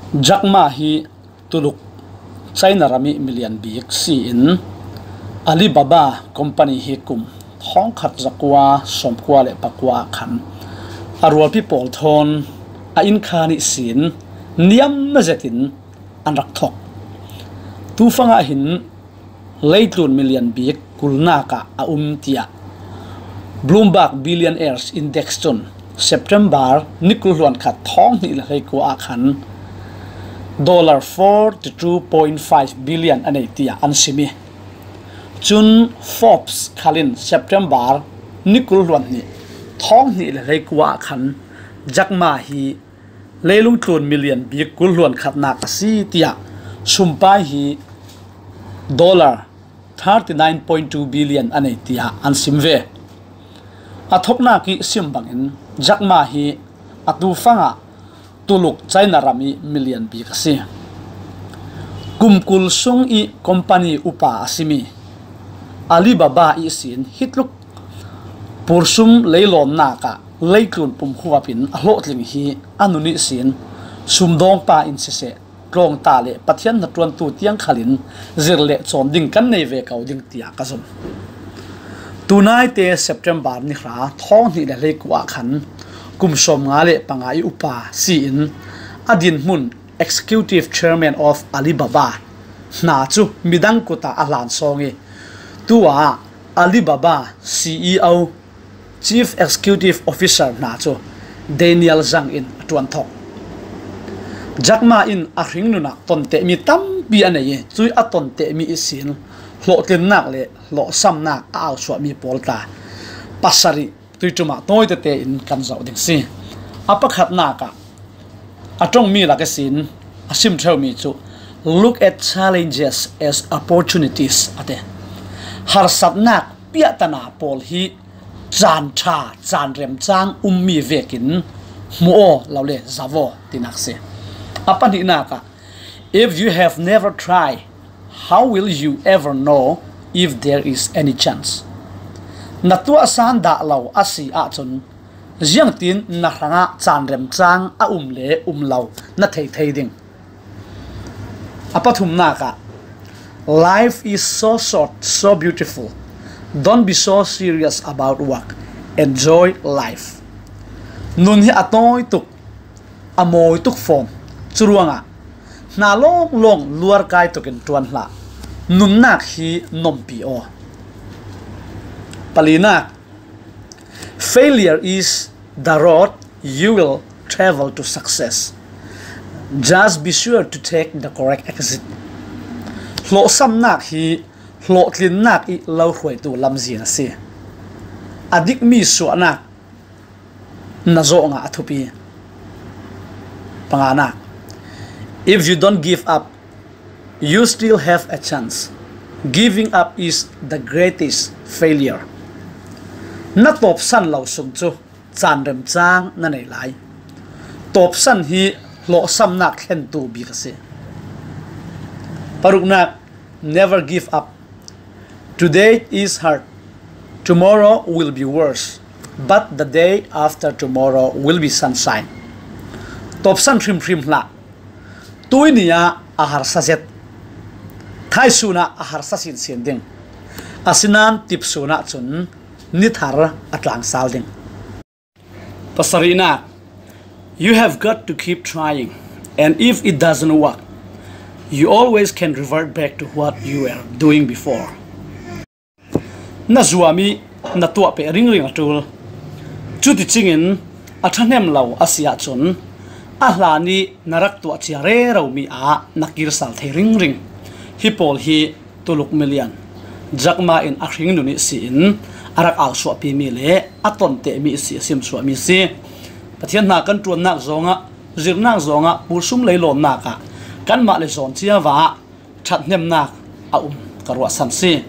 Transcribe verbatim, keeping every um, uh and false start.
Jack Ma hi Tuluk, China ram ih milian bik si-in Alibaba company hi kum thawngkhat zakua sawmkua le pakua ah khan a rualpi pawl thawn a innkhan ihsin niam zetin an rak thok. Tufangah hin leitlun milian bik kulnak ah a um, tiah Bloomberg Billionaires Index cun September ni kul hluan khat thawng hnih le hleikua ah khan dollar forty two point five billion a nei, tiah an sim ih, cun Forbes khal in September ni kul hluan hnih thawng hnih le hleikua ah khan Jack Ma hi leilung tlun milian bik kul hluan khatnak a si, tiah sumpai hi dollar thirty nine point two billion a nei, tiah an sim ve. A thoknak ih sim bangin Jack Ma hi a tufangah Tuluk, China ram ih milian bik a si. Kum kul sung ih company upa a simi Alibaba ihsin hitluk pursum leilawnnak ah leitlun pumkhuap in a hlawhtling hi a nun ihsin sumdawngpa in siseh, tlawngta le Pathian hnaṭuantu tiang khalin zir le cawn ding kan nei ve ko ding, tiah ka zum. Tunaite September ni hra thawng hnih le hleikua ah khan kum sawmnga le panga ih upa si-in a dinhmun Executive Chairman of Alibaba hna cu midang kut ah a hlan sawng ih, tu-ah Alibaba C E O, Chief Executive Officer hna cu Daniel Zhang in a ṭuan thok. Jack Ma in a hringnun ah tontehmi tampi a nei ih, cuih a tontehmi ihsin hlawhtlinnak le hlawhsamnak a ausuahmi pawl tla pasarih tuiṭum ah tawi tete in kan zoh ding si. A pakhatnak ah a ṭongmi lak ihsin a sim ṭheumi cu, "Look at challenges as opportunities," a ti. Harsatnak piahtana pawl hi caan ṭha, caan remcang ummi vekin hmu aw, lo le zau aw tinak si. A pahnihnak ah, "If you have never tried, how will you ever know if there is any chance?" Na tuahsan dah lo a si ahcun, ziangtin na hrangah caan remcang a um le um lo na thei thei ding? A pathumnak ah, "Life is so short, so beautiful. Don't be so serious about work. Enjoy life." Nun hi a tawi tuk, a mawi tuk fawn. Curuangah hna lawnglawng luarkai tukin ṭuan hlah. Nunnak hi nompi aw. Palinak, "Failure is the road you will travel to success. Just be sure to take the correct exit." Hlawhsamnak hi hlawhtlinnak ih lo hruaitu lamzin a si. A dikmi suahnak na zawh ngah a thupi. Panganak, "If you don't give up, you still have a chance. Giving up is the greatest failure." Na tawpsan lo sung cu caan remcang na nei lai. Tawpsan hi hlawhsamnak thlentu bik a si. Paruknak, "Never give up. Today is hard. Tomorrow will be worse. But the day after tomorrow will be sunshine." Tawpsan hrimhrim hlah. Tuini ah a harsa zet. Thaisun ah a harsa sinsin ding. Asinain tipsun ah cun nithar a tlangsal ding. Pasarihnak, "You have got to keep trying, and if it doesn't work, you always can revert back to what you were doing before." Na zuam ih na tuah peh ringring a ṭul. Cuticingin a ṭhahnem lo a si ahcun a hlan ih na rak tuah cia reromi ah na kir sal thei ringring. Hi pawl hi Tuluk milian Jack Ma in a hringnun ihsi in a rak ausuahpimi le a tontehmi ihsi a simsuahmi si. Pathian hna kan ṭuannak zongah, zirnak zongah, pursum leilawnnak ah kanmah le zawn cio ah ṭhathnemnak a um ka ruahsan si.